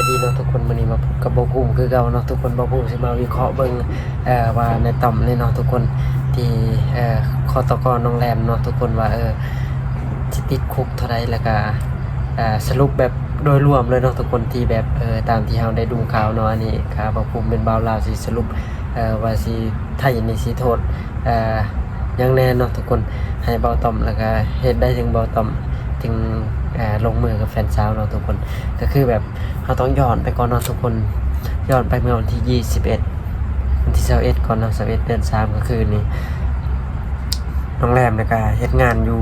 ດີເນາະທຸກຄົນ, ມື້ນີ້ມາພົບກັບບ່າວພູມຄືເກົ່າເນາະທຸກຄົນ. ບ່າວພູມຊິມາວິເຄາະເບິ່ງ ເອີ ວ່ານາຍຕ້ອມນີ້ເນາະທຸກຄົນ ທີ່ ເອີ ຄຕກ ໜອງແລມເນາະທຸກຄົນ ວ່າ ເອີ ຊິຕິດຄຸກເທົ່າໃດ ແລ້ວກະ ເອີ ສະຫຼຸບແບບໂດຍລວມເລີຍເນາະທຸກຄົນ ທີ່ແບບ ເອີ ຕາມທີ່ເຮົາໄດ້ດູຂ່າວເນາະ. ອັນນີ້ກະບ່າວພູມເປັນບ່າວລາວ ຊິສະຫຼຸບ ເອີ ວ່າຊິໄທນີ້ຊິໂທດ ເອີ ຫຍັງແດ່ເນາະທຸກຄົນ ໃຫ້ບ່າວຕ້ອມ ແລ້ວກະເຮັດໃດເຖິງບ່າວຕ້ອມຈຶ່ງ ເອີ ລົງມືກັບແຟນສາວເນາະທຸກຄົນ. ກະຄືແບບເຮົາຕ້ອງຍ້ອນໄປກ່ອນເນາະທຸກຄົນ, ຍ້ອນໄປເມື່ອວັນທີຊາວເອັດ ວັນທີຊາວເອັດກ່ອນເນາະ, ຊາວເອັດ ເດືອນສາມ ກະຄືນີ້ ນ້ອງແລມ ແລ້ວກະເຮັດງານຢູ່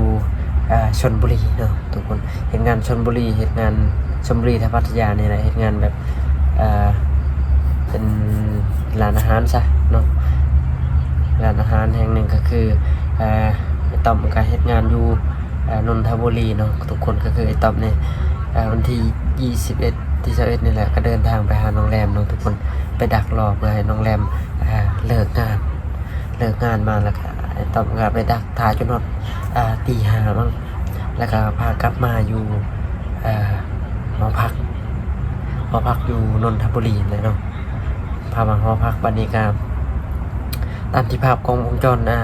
ເອີ ຊົນບຸລີເນາະທຸກຄົນ, ເຮັດງານຊົນບຸລີ ເຮັດງານຊົນບຸລີ ແຖວພັດທະຍານີ້ແຫຼະ, ເຮັດງານແບບ ເອີ ເປັນຮ້ານອາຫານຊະເນາະ, ຮ້ານອາຫານແຫ່ງໜຶ່ງ. ກະຄື ເອີ ອ້າຍຕ້ອມກະເຮັດງານຢູ່ ເອີ ນົນທະບູລີເນາະທຸກຄົນ. ກະຄືອ້າຍຕ້ອມນີ້ ເອີ ວັນທີຊາວເອັດ ທີຊາວເອັດນີ້ແຫຼະ ກະເດີນທາງໄປຫານ້ອງແລມເນາະທຸກຄົນ, ໄປດັກລໍເພື່ອໃຫ້ນ້ອງແລມ ເອີ ເລີກງານ ເລີກງານມາ ແລ້ວກະອ້າຍຕ້ອມກະໄປດັກຖ້າຈົນຮອດ ເອີ ຕີຫ້າມັ້ງ ແລ້ວກະພາກັບມາຢູ່ ເອີ ຫໍພັກ ຫໍພັກຢູ່ນົນທະບູລີແຫຼະເນາະ, ພາມາຫໍພັກ. ບາດນີ້ກະຕາມທີ່ພາບກ້ອງວົງຈອນ ອາ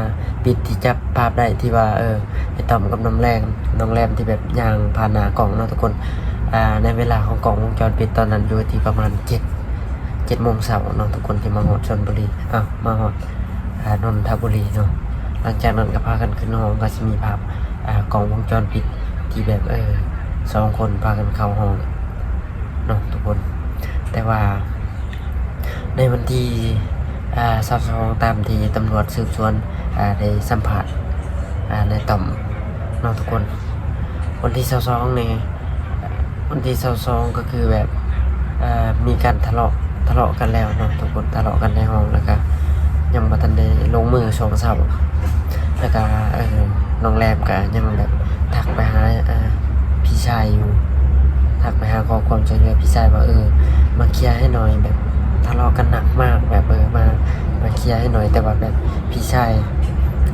ປິດທີ່ຈັບພາບໄດ້ ທີ່ວ່າ ເອີ ອ້າຍຕ້ອມກັບນ້ອງແລມ ນ້ອງແລມທີ່ແບບຍ່າງຜ່ານໜ້າກ້ອງເນາະທຸກຄົນ. ອາ ໃນເວລາຂອງກ້ອງວົງຈອນປິດຕອນນັ້ນຢູ່ທີ່ປະມານເຈັດ ເຈັດໂມງເຊົ້າເນາະທຸກຄົນ ທີ່ມາຮອດຊົນບຸລີ ເອົ້າ ມາຮອດ ອາ ນົນທະບູລີເນາະ. ຫຼັງຈາກນັ້ນກະພາກັນຂຶ້ນຫ້ອງ ກະຊິມີພາບ ອາ ກ້ອງວົງຈອນປິດທີ່ແບບ ເອີ ສອງຄົນພາກັນເຂົ້າຫ້ອງເນາະທຸກຄົນ. ແຕ່ວ່າໃນວັນທີ ອາ ຊາວສອງ ຕາມທີ່ຕຳຫຼວດສືບສວນ ອາ ໄດ້ສຳພາດ ອາ ນາຍຕ້ອມເນາະທຸກຄົນ, ວັນທີຊາວສອງນີ້ ວັນທີຊາວສອງ ກະຄືແບບ ເອີ ມີການທະເລາະ ທະເລາະກັນແລ້ວເນາະທຸກຄົນ, ທະເລາະກັນໃນຫ້ອງ ແລ້ວກະຍັງບໍ່ທັນໄດ້ລົງມືຊ່ວງເຊົ້າ. ແລ້ວກະ ເອີ ນ້ອງແລມກະຍັງແບບທັກໄປຫາ ເອີ ພີ່ຊາຍຢູ່ ທັກໄປຫາຂໍຄວາມຊ່ວຍເຫຼືອພີ່ຊາຍວ່າ ເອີ ມາເຄຍໃຫ້ໜ່ອຍ ແບບທະເລາະກັນໜັກມາກ ແບບ ເອີ ມາ ມາເຄຍໃຫ້ໜ່ອຍ. ແຕ່ວ່າແບບ ພີ່ຊາຍ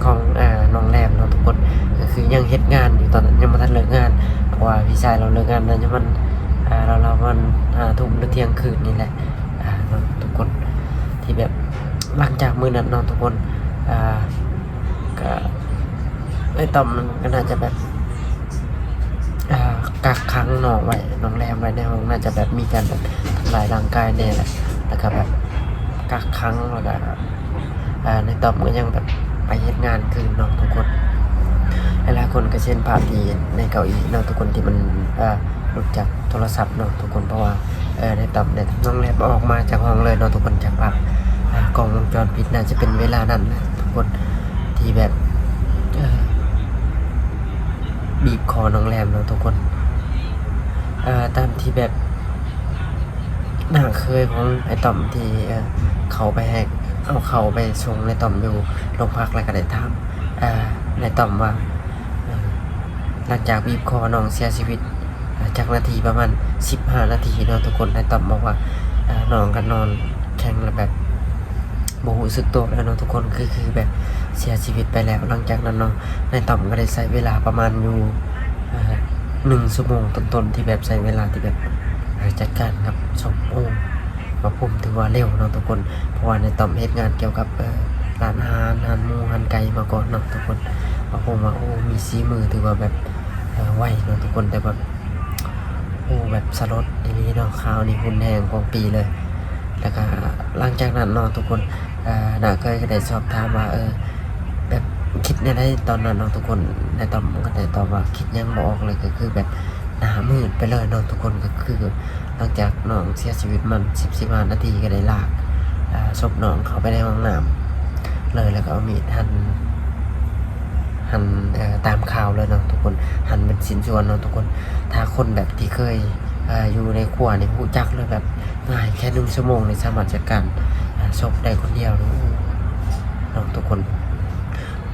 ຂອງ ອາ ນ້ອງແລມເນາະທຸກຄົນ ກະຄືຍັງເຮັດງານຢູ່ ຕອນນັ້ນຍັງບໍ່ທັນເລີກງານ ເພາະວ່າພີ່ຊາຍລາວເລີກງານໄດ້ປະມານ ອາ ລາວໆປະມານຫ້າທຸ່ມ ຫຼື ທ່ຽງຄືນນີ້ແຫຼະ ອາ ເນາະທຸກຄົນ. ທີ່ແບບຫຼັງຈາກມື້ນັ້ນເນາະທຸກຄົນ ອາ ກະ ອ້າຍຕ້ອມມັນກະໜ້າຈະແບບ ອາ ກັກຂັງນ້ອງໄວ້ ນ້ອງແລມໄວ້ໃນຫ້ອງ ໜ້າຈະແບບມີການແບບທຳລາຍຮ່າງກາຍແດ່ແຫຼະ ແລ້ວກະແບບກັກຂັງ ແລ້ວກະ ອາ ນາຍຕ້ອມກະຍັງແບບໄປເຮັດງານຄືນເນາະທຸກຄົນ. ຫຼາຍໆຄົນກະຊິເຫັນພາບທີ່ໃນເກົ້າອີ່ເນາະທຸກຄົນ ທີ່ມັນ ອາ ຫຼຸດຈາກໂທລະສັບເນາະທຸກຄົນ ເພາະວ່າ ເອີ ນາຍຕ້ອມ ແລະ ນ້ອງແລມອອກມາຈາກຫ້ອງເລີຍເນາະທຸກຄົນ. ຈາກພາບ ອາ ກ້ອງວົງຈອນປິດ ໜ້າຈະເປັນເວລານັ້ນນະທຸກຄົນ ທີ່ແບບ ເອີ ບີບຄໍນ້ອງແລມເນາະທຸກຄົນ. ເອີ ຕາມທີ່ແບບ ນ້າເຂີຍຂອງອ້າຍຕ້ອມທີ່ ເອີ ເຂົ້າໄປໃຫ້ ເອົາເຂົ້າໄປສົ່ງນາຍຕ້ອມຢູ່ໂຮງພັກ ແລ້ວກະໄດ້ຖາມ ເອີ ນາຍຕ້ອມວ່າ ເອີ ຫຼັງຈາກບີບຄໍນ້ອງເສຍຊີວິດ ອາ ຈັກນາທີ ປະມານສິບຫ້ານາທີເນາະທຸກຄົນ. ນາຍຕ້ອມບອກວ່າ ອາ ນ້ອງກະນອນແຂງ ແລ້ວແບບບໍ່ຮູ້ສຶກໂຕແລ້ວເນາະທຸກຄົນ ຄື ຄືແບບເສຍຊີວິດໄປແລ້ວ. ຫຼັງຈາກນັ້ນເນາະ ນາຍຕ້ອມກະໄດ້ໃຊ້ເວລາປະມານຢູ່ ອາ ໜຶ່ງຊົ່ວໂມງຕົ້ນໆ ທີ່ແບບໃຊ້ເວລາທີ່ແບບ ອາ ຈັດການກັບສົບ. ໂອ້ ບ່າວພູມຖືວ່າເລັວເນາະທຸກຄົນ ເພາະວ່ານາຍຕ້ອມເຮັດງານກ່ຽວກັບ ເອີ ຮ້ານອາຫານ ຮ້ານໝູ ຮ້ານໄກ່ມາກ່ອນເນາະທຸກຄົນ. ບ່າວພູມວ່າ ໂອ້ ມີສີມື ຖືວ່າແບບ ເອີ ໄວເນາະທຸກຄົນ ແຕ່ແບບ ໂອ້ ແບບສະຫຼົດອີ່ຫຼີເນາະ. ຂ່າວນີ້ຮຸນແຮງກວ່າປີເລີຍ. ແລ້ວກະຫຼັງຈາກນັ້ນເນາະທຸກຄົນ ອາ ນ້າເຂີຍກະໄດ້ສອບຖາມວ່າ ເອີ ແບບຄິດແນວໃດຕອນນັ້ນເນາະທຸກຄົນ. ນາຍຕ້ອມກະໄດ້ຕອບວ່າຄິດຫຍັງບໍ່ອອກເລີຍ ກະຄືແບບໜ້າມືດໄປເລີຍເນາະທຸກຄົນ. ກະຄືຫຼັງຈາກນ້ອງເສຍຊີວິດປະມານສິບ ສິບຫ້ານາທີ ກະໄດ້ລາກ ອາ ສົບນ້ອງເຂົ້າໄປໃນຫ້ອງນ້ຳເລີຍ ແລ້ວກະເອົາມີດຫັນ ຫັນ ເອີ ຕາມຂ່າວເລີຍເນາະທຸກຄົນ ຫັນເປັນຊິ້ນສ່ວນເນາະທຸກຄົນ. ຖ້າຄົນແບບທີ່ເຄີຍ ອາ ຢູ່ໃນຄົວນີ້ຮູ້ຈັກເລີຍ ແບບງ່າຍ ແຄ່ໜຶ່ງຊົ່ວໂມງນີ້ສາມາດຈັດການ ອາ ສົບໄດ້ຄົນດຽວເນາະທຸກຄົນ.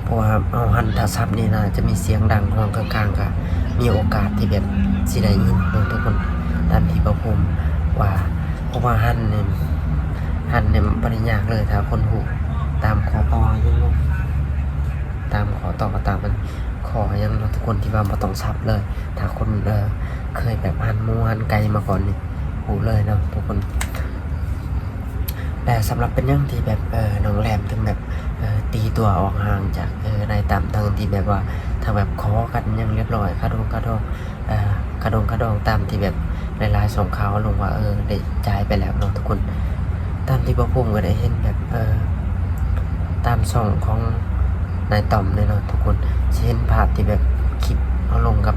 ເພາະວ່າເຮົາຫັນໂທລະສັບນີ້ນະ ຈະມີສຽງດັງ ຫ້ອງຂ້າງໆກະມີໂອກາດທີ່ແບບຊິໄດ້ຍິນເນາະທຸກຄົນ ຕາມທີ່ບ່າວພູມວ່າ. ເພາະວ່າຫັນນີ້ ຫັນນີ້ມັນບໍ່ໄດ້ຍາກເລີຍ ຖ້າຄົນຮູ້ຕາມຂໍ້ຕໍ່ ຕາມຂໍ້ຕໍ່ ຕາມອັນຂໍ້ຫຍັງເນາະທຸກຄົນ ທີ່ວ່າບໍ່ຕ້ອງສັບເລີຍ. ຖ້າຄົນ ເອີ ເຄີຍແບບຫັນໝູຫັນໄກ່ມາກ່ອນນີ້ ຮູ້ເລີຍເນາະທຸກຄົນ. ແລະສຳລັບເປັນຫຍັງທີ່ແບບ ເອີ ນ້ອງແລມເຖິງແບບ ເອີ ຕີຕົວອອກຫ່າງຈາກ ເອີ ນາຍຕັ້ມ ທັງທີ່ແບບວ່າ ທັງແບບຂໍກັນຫຍັງລຽບຮ້ອຍ ຄ່າດົງຄ່າດອງ ເອີ ຄ່າດົງຄ່າດອງຕາມທີ່ແບບຫຼາຍໆຊ່ອງຂ່າວລົງວ່າ ເອີ ໄດ້ຈ່າຍໄປແລ້ວເນາະທຸກຄົນ. ຕາມທີ່ບ່າວພູມກໍໄດ້ເຫັນແບບ ເອີ ຕາມຊ່ອງຂອງນາຍຕ້ອມນີ້ເນາະທຸກຄົນ ຊິເຫັນພາບທີ່ແບບຄລິບເຮົາລົງກັບ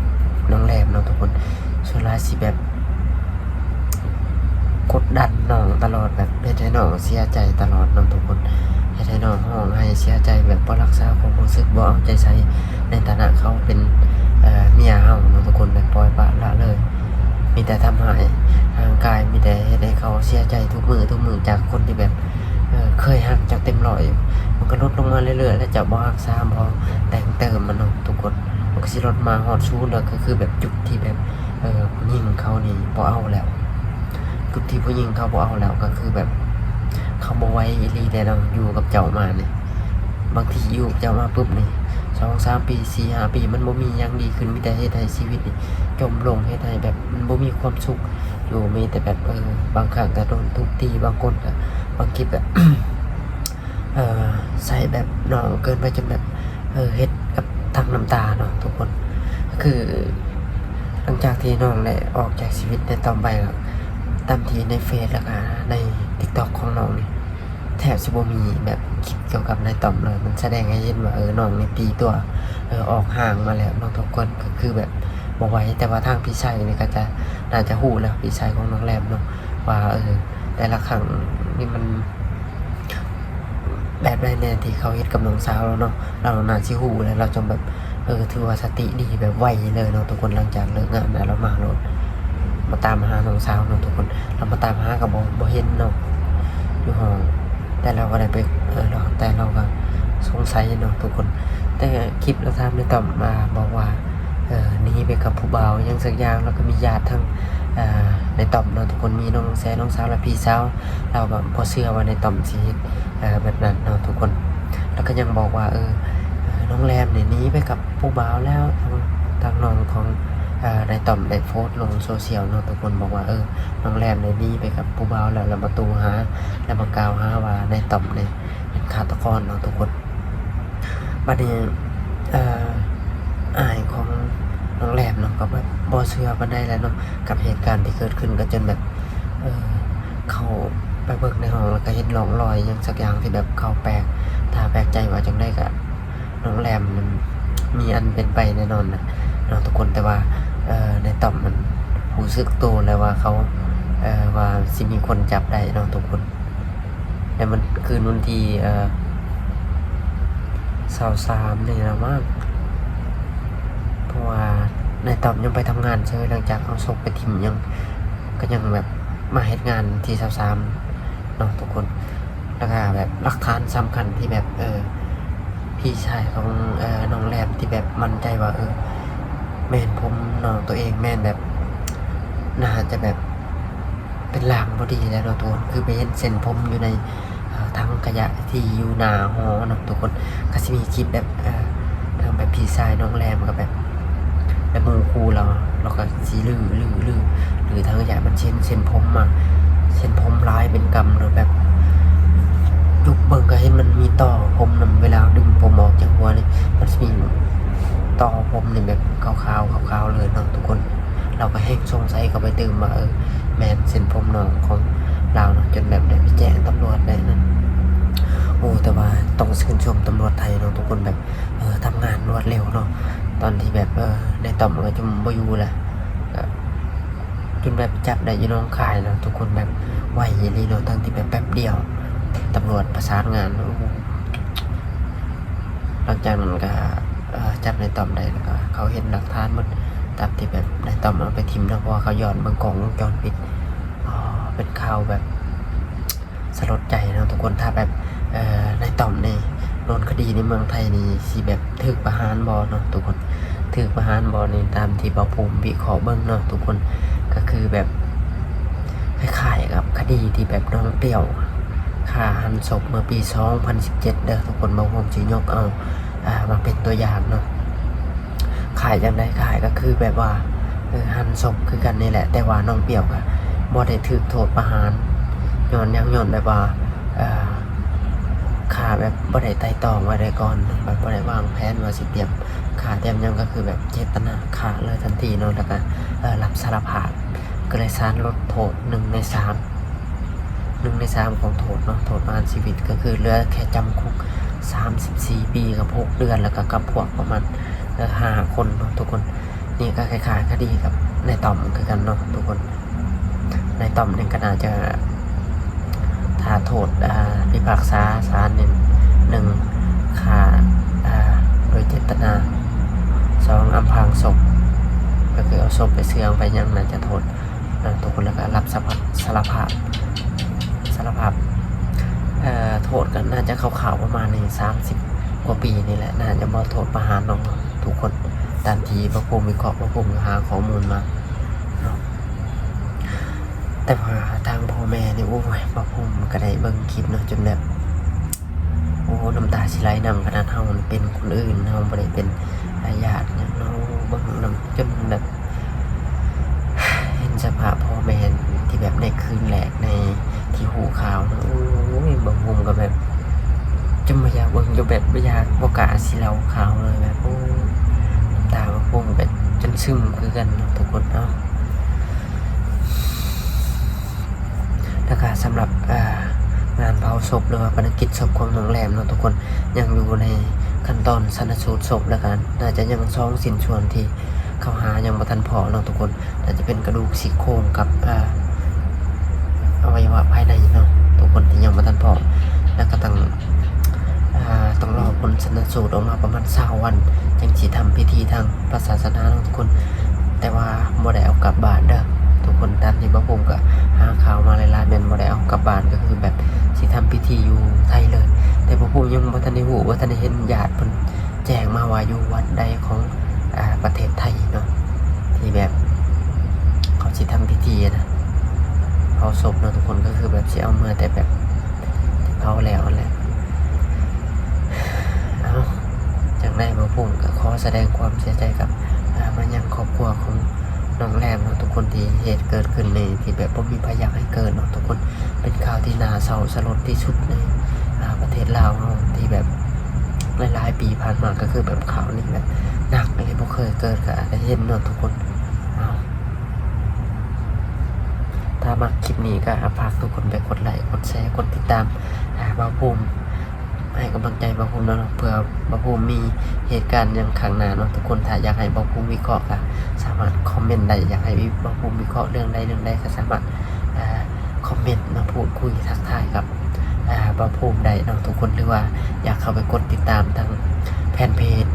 ນ້ອງແລມເນາະທຸກຄົນ ສ່ວນຫຼາຍຊິແບບ ກົດດັນນ້ອງຕະຫຼອດ ແບບເຮັດໃຫ້ນ້ອງເສຍໃຈຕະຫຼອດເນາະທຸກຄົນ ເຮັດໃຫ້ນ້ອງຮ້ອງໄຫ້ເສຍໃຈ ແບບບໍ່ຮັກສາຄວາມຮູ້ສຶກ ບໍ່ເອົາໃຈໃສ່ ໃນຖານະເຂົາເປັນ ເອີ ເມຍເຮົາເນາະທຸກຄົນ ແບບປ່ອຍປະລະເລີຍ ມີແຕ່ທຳຮ້າຍຮ່າງກາຍ ມີແຕ່ເຮັດໃຫ້ເຂົາເສຍໃຈທຸກມື້ ທຸກມື້ ຈາກຄົນທີ່ແບບ ເອີ ເຄີຍຮັກເຈົ້າເຕັມຮ້ອຍ ມັນກໍຫຼຸດລົງມາເລື້ອຍໆ ແລ້ວເຈົ້າບໍ່ຮັກສາ ບໍ່ແຕ່ງເຕີມມັນເນາະທຸກຄົນ ມັນກໍຊິຫຼຸດມາຮອດສູນ ແລ້ວກໍຄືແບບຈຸດທີ່ແບບ ເອີ ຜູ້ຍິງເຂົານີ້ບໍ່ເອົາແລ້ວ ຈຸດທີ່ຜູ້ຍິງເຂົາບໍ່ເອົາແລ້ວ ກໍຄືແບບເຂົາບໍ່ໄຫວອີ່ຫຼີແລ້ວເນາະ ຢູ່ກັບເຈົ້າມານີ້ ບາງທີຢູ່ກັບເຈົ້າມາປຶບນີ້ ສອງສາມປີ ສີ່ຫ້າປີ ມັນບໍ່ມີຫຍັງດີຂຶ້ນ ມີແຕ່ເຮັດໃຫ້ຊີວິດນີ້ຈົມລົງ ເຮັດໃຫ້ແບບມັນບໍ່ມີຄວາມສຸກຢູ່ ມີແຕ່ແບບ ເອີ ບາງຄັ້ງກໍໂດນທຸບຕີ ບາງຄົນກໍ ບາງທີແບບ ເອີ ໃສ່ແບບນ້ອງເກີນໄປ ຈົນແບບ ເອີ ເຮັດກັບທັງນ້ຳຕາເນາະທຸກຄົນ. ກໍຄືຫຼັງຈາກທີ່ນ້ອງໄດ້ອອກຈາກຊີວິດນາຍຕ້ອມໄປ ຕາມທີ່ໃນເຟສ ແລ້ວກໍໃນຕິກຕັອກຂອງນ້ອງນີ້ ແທບຊິບໍ່ມີແບບຄລິບກ່ຽວກັບນາຍຕ້ອມເລີຍ ມັນສະແດງໃຫ້ເຫັນວ່າ ເອີ ນ້ອງນີ້ຕີຕົວ ເອີ ອອກຫ່າງມາແລ້ວເນາະທຸກຄົນ ກໍຄືແບບບໍ່ໄຫວ. ແຕ່ວ່າທາງພີ່ຊາຍນີ້ກໍຈະ ໜ້າຈະຮູ້ແລ້ວ ພີ່ຊາຍຂອງນ້ອງແລມເນາະ ວ່າ ເອີ ແຕ່ລະຄັ້ງນີ້ມັນແບບໃດແດ່ທີ່ເຂົາເຮັດກັບນ້ອງສາວລາວເນາະ ລາວໜ້າຊິຮູ້ແລ້ວ ລາວຈັ່ງແບບ ເອີ ຖືວ່າສະຕິດີແບບໄວເລີຍເນາະທຸກຄົນ. ຫຼັງຈາກເລີກງານແລ້ວ ລາວມາໂລດ ມາຕາມຫານ້ອງສາວເນາະທຸກຄົນ ລາວມາຕາມຫາກໍບໍ່ ບໍ່ເຫັນເນາະ ຢູ່ຫ້ອງ ແຕ່ລາວກໍໄດ້ໄປ ເອີ ລາວ ແຕ່ລາວກໍສົງໄສເນາະທຸກຄົນ. ແຕ່ຄລິບລາວຖາມນາຍຕ້ອມມາ ບອກວ່າ ເອີ ໜີໄປກັບຜູ້ບ່າວຫຍັງສັກຢ່າງ ແລ້ວກໍມີຍາດທັງ ເອີ ນາຍຕ້ອມເນາະທຸກຄົນ ມີນ້ອງແຊ ນ້ອງສາວ ແລະ ພີ່ສາວ ລາວກໍບໍ່ເຊື່ອວ່ານາຍຕ້ອມຊິເຮັດ ເອີ ແບບນັ້ນເນາະທຸກຄົນ. ແລ້ວກໍຍັງບອກວ່າ ເອີ ເອີ ນ້ອງແລມນີ້ໜີໄປກັບຜູ້ບ່າວແລ້ວ ທາງ ທາງນ້ອງຂອງ ເອີ ນາຍຕ້ອມໄດ້ໂພສລົງໂຊຊຽວເນາະທຸກຄົນ ບອກວ່າ ເອີ ນ້ອງແລມນີ້ໜີໄປກັບຜູ້ບ່າວແລ້ວ ແລ້ວມາຕູຫາ ແລ້ວມາກ່າວຫາວ່ານາຍຕ້ອມນີ້ເປັນຄາດຕະກອນເນາະທຸກຄົນ. ບັດນີ້ ເອີ ອ້າຍຂອງນ້ອງແລມເນາະ ກໍແບບບໍ່ເຊື່ອປານໃດແລ້ວເນາະ ກັບເຫດການທີ່ເກີດຂຶ້ນ ກໍຈົນແບບ ເອີ ເຂົ້າໄປເບິ່ງໃນຫ້ອງ ແລ້ວກໍເຫັນຮ່ອງລອຍຫຍັງສັກຢ່າງທີ່ແບບເຂົາແປກ ຕາແປກໃຈວ່າຈັ່ງໃດ ກໍນ້ອງແລມນັ້ນມີອັນເປັນໄປແນ່ນອນນະເນາະທຸກຄົນ. ແຕ່ວ່າ ເອີ ນາຍຕ້ອມມັນຮູ້ສຶກໂຕແລ້ວວ່າເຂົາ ເອີ ວ່າຊິມີຄົນຈັບໄດ້ເນາະທຸກຄົນ. ແຕ່ມັນຄືນວັນທີ ເອີ ຊາວສາມນີ້ລະມັ້ງ ເພາະວ່ານາຍຕ້ອມຍັງໄປທຳງານເຊີຍ ຫຼັງຈາກເອົາສົບໄປຖິ້ມຫຍັງ ກໍຍັງແບບມາເຮັດງານວັນທີຊາວສາມເນາະທຸກຄົນ. ແລ້ວກໍແບບຫຼັກຖານສຳຄັນທີ່ແບບ ເອີ ພີ່ຊາຍຂອງ ເອີ ນ້ອງແລມທີ່ແບບໝັ້ນໃຈວ່າ ເອີ ແມ່ນຜົມນ້ອງຕົວເອງ ແມ່ນແບບ ໜ້າຈະແບບ ເປັນລາງບໍ່ດີແລ້ວເນາະທຸກຄົນ ຄືໄປເຫັນເສັ້ນຜົມຢູ່ໃນ ເອີ ຖັງຂະຫຍະທີ່ຢູ່ໜ້າຫໍເນາະທຸກຄົນ. ກໍຊິມີຄລິບແບບ ເອີ ທາງແບບພີ່ຊາຍນ້ອງແລມກໍແບບ ແບບໝູ່ຄູ່ລາວ ລາວກໍຊິຮື້ ຮື້ ຮື້ ຮື້ຖັງຂະຫຍະ ມັນເຫັນເສັ້ນ ເສັ້ນຜົມມາ ເສັ້ນຜົມຫຼາຍເປັນກຳເນາະ ແບບຈຸກເບິ່ງກໍເຫັນມັນມີຕໍ່ຜົມນຳ ເວລາເຮົາດຶງຜົມອອກຈາກຫົວນີ້ ມັນຊິມີຕໍ່ຜົມນີ້ແບບຂາວໆ ຂາວໆເລີຍເນາະທຸກຄົນ. ລາວກໍແຮ່ງສົງໄສເຂົ້າໄປຕື່ມວ່າ ເອີ ແມ່ນເສັ້ນຜົມນ້ອງຂອງລາວເນາະ ຈົນແບບໄດ້ໄປແຈ້ງຕຳຫຼວດໄດ້ນັ້ນ. ໂອ້ ແຕ່ວ່າຕ້ອງຊື່ນຊົມຕຳຫຼວດໄທເນາະທຸກຄົນ ແບບ ເອີ ທຳງານລວດເລັວເນາະ. ຕອນທີ່ແບບ ເອີ ນາຍຕ້ອມກໍຈົນບໍ່ຢູ່ແລ້ວ ກໍຈົນແບບຈັບໄດ້ຢູ່ໜອງຄາຍເນາະທຸກຄົນ ແບບໄວອີ່ຫຼີເນາະ ທັງທີ່ແບບແປັບດຽວ ຕຳຫຼວດປະສານງານ ໂອ້ ຫຼັງຈາກນັ້ນກໍ ເອີ ຈັບນາຍຕ້ອມໄດ້ ແລ້ວກໍເຂົາເຫັນຫຼັກຖານໝົດ ຕາມທີ່ແບບນາຍຕ້ອມເອົາໄປຖິ້ມເນາະ ເພາະວ່າເຂົາຍ້ອນເບິ່ງກ້ອງວົງຈອນປິດ ອໍ ເປັນຂ່າວແບບສະຫຼົດໃຈເນາະທຸກຄົນ. ຖ້າແບບ ເອີ ນາຍຕ້ອມນີ້ໂດນຄະດີໃນເມືອງໄທນີ້ ຊິແບບຖືກປະຫານບໍ່ເນາະທຸກຄົນ ຖືກປະຫານບໍ່ນີ້ ຕາມທີ່ບ່າວພູມວິເຄາະເບິ່ງເນາະທຸກຄົນ ກໍຄືແບບ ຄ້າຍໆກັບຄະດີທີ່ແບບນ້ອງປຽວຂ້າຫັນສົບເມື່ອປີສອງພັນສິບເຈັດເດີທຸກຄົນ ບ່າວພູມຊິຍົກເອົາ ອ່າ ມາເປັນຕົວຢ່າງເນາະ. ຄ້າຍຈັ່ງໃດ? ຄ້າຍກໍຄືແບບວ່າ ເອີ ຫັນສົບຄືກັນນີ້ແຫຼະ ແຕ່ວ່ານ້ອງປຽວກໍ ບໍ່ໄດ້ຖືກໂທດປະຫານ ຍ້ອນຫຍັງ? ຍ້ອນແບບວ່າ ເອີ ຂ້າແບບບໍ່ໄດ້ໄຕ່ຕອງໄວ້ແຕ່ກ່ອນ ແບບບໍ່ໄດ້ວາງແຜນວ່າຊິຕຽມຂ້າຕຽມຫຍັງ ກໍຄືແບບເຈດຕະນາຂ້າເລີຍທັນທີເນາະ ແລ້ວກໍ ເອີ ຮັບສາລະພາບ ກໍເລີຍສານລົດໂທດໜຶ່ງໃນສາມ ໜຶ່ງໃນສາມຂອງໂທດເນາະ ໂທດປະຫານຊີວິດ ກໍຄືເຫຼືອແຄ່ຈຳຄຸກສາມສິບສີ່ປີກັບຫົກເດືອນ ແລ້ວກໍກັບພວກປະມານ ເອີ ຫ້າຄົນເນາະທຸກຄົນ. ນີ້ກໍຄ້າຍໆຄະດີກັບນາຍຕ້ອມຄືກັນເນາະທຸກຄົນ. ນາຍຕ້ອມນີ້ກໍໜ້າຈະ ຖ້າໂທດ ອາ ພິພາກສາສານນີ້ ໜຶ່ງ ຂ້າ ອາ ໂດຍເຈດຕະນາ, ສອງ ອຳພາງສົບ ກໍຄືເອົາສົບໄປເຊື່ອງໄປຫຍັງ ໜ້າຈະໂທດ ນະທຸກຄົນ ແລ້ວກໍຮັບສາລະພາບ ສາລະພາບ ເອີ ໂທດກໍໜ້າຈະຄ່າວໆປະມານນີ້ ສາມສິບກວ່າປີນີ້ແຫຼະ ໜ້າຈະບໍ່ໂທດປະຫານດອກເນາະທຸກຄົນ. ຕາມທີ່ບ່າວພູມວິເຄາະ ບ່າວພູມກໍຫາຂໍ້ມູນມາເນາະ ແຕ່ວ່າທາງພໍ່ແມ່ນີ້ ໂອ້ຍ ບ່າວພູມກໍໄດ້ເບິ່ງຄລິບເນາະ ຈົນແບບ ໂອ້ ນ້ຳຕາຊິໄຫຼນຳ ຂະໜາດເຮົາເປັນຄົນອື່ນ ເຮົາບໍ່ໄດ້ເປັນທາຍາດຫຍັງເນາະ ເບິ່ງນຳ ຈົນແບບ ເຫັນສະພາບພໍ່ແມ່ທີ່ແບບໃນຄືນແລກໃນທີ່ຮູ້ຂ່າວເນາະ ໂອ້ຍ ບ່າວພູມກໍແບບ ຈົນບໍ່ຢາກເບິ່ງ ຈົນແບບບໍ່ຢາກ ບໍ່ກ້າຊິເລົ່າຂ່າວເລີຍ ແບບ ໂອ້ຍ ນ້ຳຕາບ່າວພູມກໍຈົນຊຶມຄືກັນເນາະທຸກຄົນເນາະ. ແລ້ວກະສຳລັບ ເອີ ງານເຜົາສົບ ຫຼືວ່າປະນະກິດສົບຂອງນ້ອງແລມເນາະທຸກຄົນ ຍັງຢູ່ໃນຂັ້ນຕອນຊັນນະສູດສົບ ແລ້ວກະໜ້າຈະຍັງຊອງຊິ້ນສ່ວນທີ່ເຂົາຫາຍັງບໍ່ທັນພໍ້ເນາະທຸກຄົນ ໜ້າຈະເປັນກະດູກ ຊີ້ໂຄງ ກັບ ເອີ ອະໄວຍະວະພາຍໃນເນາະທຸກຄົນ ທີ່ຍັງບໍ່ທັນພໍ້ ແລ້ວກະຕ້ອງ ອາ ຕ້ອງລໍຜົນຊັນນະສູດອອກມາປະມານຊາວວັນ ຈັ່ງຊິທຳພິທີທາງ ພະສາສະໜາເນາະທຸກຄົນ ແຕ່ວ່າບໍ່ໄດ້ເອົາກັບບ້ານເດີທຸກຄົນ. ຕາມທີ່ບ່າວພູມກໍຫາຂ່າວມາຫຼາຍໆ ແມ່ນບໍ່ໄດ້ເອົາກັບບ້ານ ກໍຄືແບບຊິທຳພິທີຢູ່ໄທເລີຍ ແຕ່ບ່າວພູມຍັງບໍ່ທັນໄດ້ຮູ້ ບໍ່ທັນໄດ້ເຫັນຍາດເພິ່ນແຈ້ງມາວ່າຢູ່ວັດໃດຂອງ ອາ ປະເທດໄທເນາະ ທີ່ແບບເຂົາຊິທຳພິທີນະ ເຜົາສົບເນາະທຸກຄົນ ກໍຄືແບບຊິເອົາເມືອແຕ່ແບບ ເຜົາແລ້ວຫັ້ນແຫຼະ. ເອົາ ຈັ່ງໃດບ່າວພູມກໍຂໍສະແດງຄວາມເສຍໃຈກັບ ອາ ມາຍັງຄອບຄົວຂອງນ້ອງແລມເນາະທຸກຄົນ ທີ່ເຫດເກີດຂຶ້ນນີ້ ທີ່ແບບບໍ່ມີໃຜຢາກໃຫ້ເກີດເນາະທຸກຄົນ. ເປັນຂ່າວທີ່ໜ້າເສົ້າສະຫຼົດທີ່ສຸດໃນ ອາ ປະເທດລາວເຮົາ ທີ່ແບບຫຼາຍໆປີຜ່ານມາ ກໍຄືແບບຂ່າວນີ້ແບບໜັກອີ່ຫຼີ ບໍ່ເຄີຍເກີດ ກໍໄດ້ເຫັນເນາະທຸກຄົນ. ເອົາ ຖ້າມັກຄລິບນີ້ກໍຝາກທຸກຄົນໄປກົດໄລ້ ກົດແຊ ກົດຕິດຕາມ ອາ ບ່າວພູມ ໃຫ້ກຳລັງໃຈບ່າວພູມເນາະ ເພື່ອບ່າວພູມມີເຫດການຫຍັງຄັ້ງໜ້າເນາະທຸກຄົນ. ຖ້າຢາກໃຫ້ບ່າວພູມວິເຄາະກໍສາມາດຄອມເມັນໄດ້ ຢາກໃຫ້ບ່າວພູມວິເຄາະເລື່ອງໃດເລື່ອງໃດກໍສາມາດ ອາ ຄອມເມັນເນາະ ພູດຄຸຍທັກທາຍກັບ ອາ ບ່າວພູມໄດ້ເນາະທຸກຄົນ ຫຼືວ່າຢາກເຂົ້າໄປກົດຕິດຕາມທາງແຟນເພຈ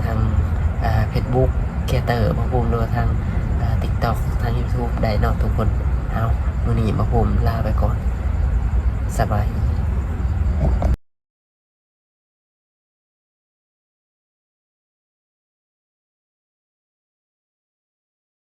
ທາງ ອາ ເຟສບຸກ ຄຣີເອເຕີ ບ່າວພູມ ຫຼືວ່າທາງ ອາ ຕິກຕັອກ ທາງຢູທູບໄດ້ເນາະທຸກຄົນ. ເອົາ ມື້ນີ້ບ່າວພູມລາໄປກ່ອນ ສະບາຍດີ.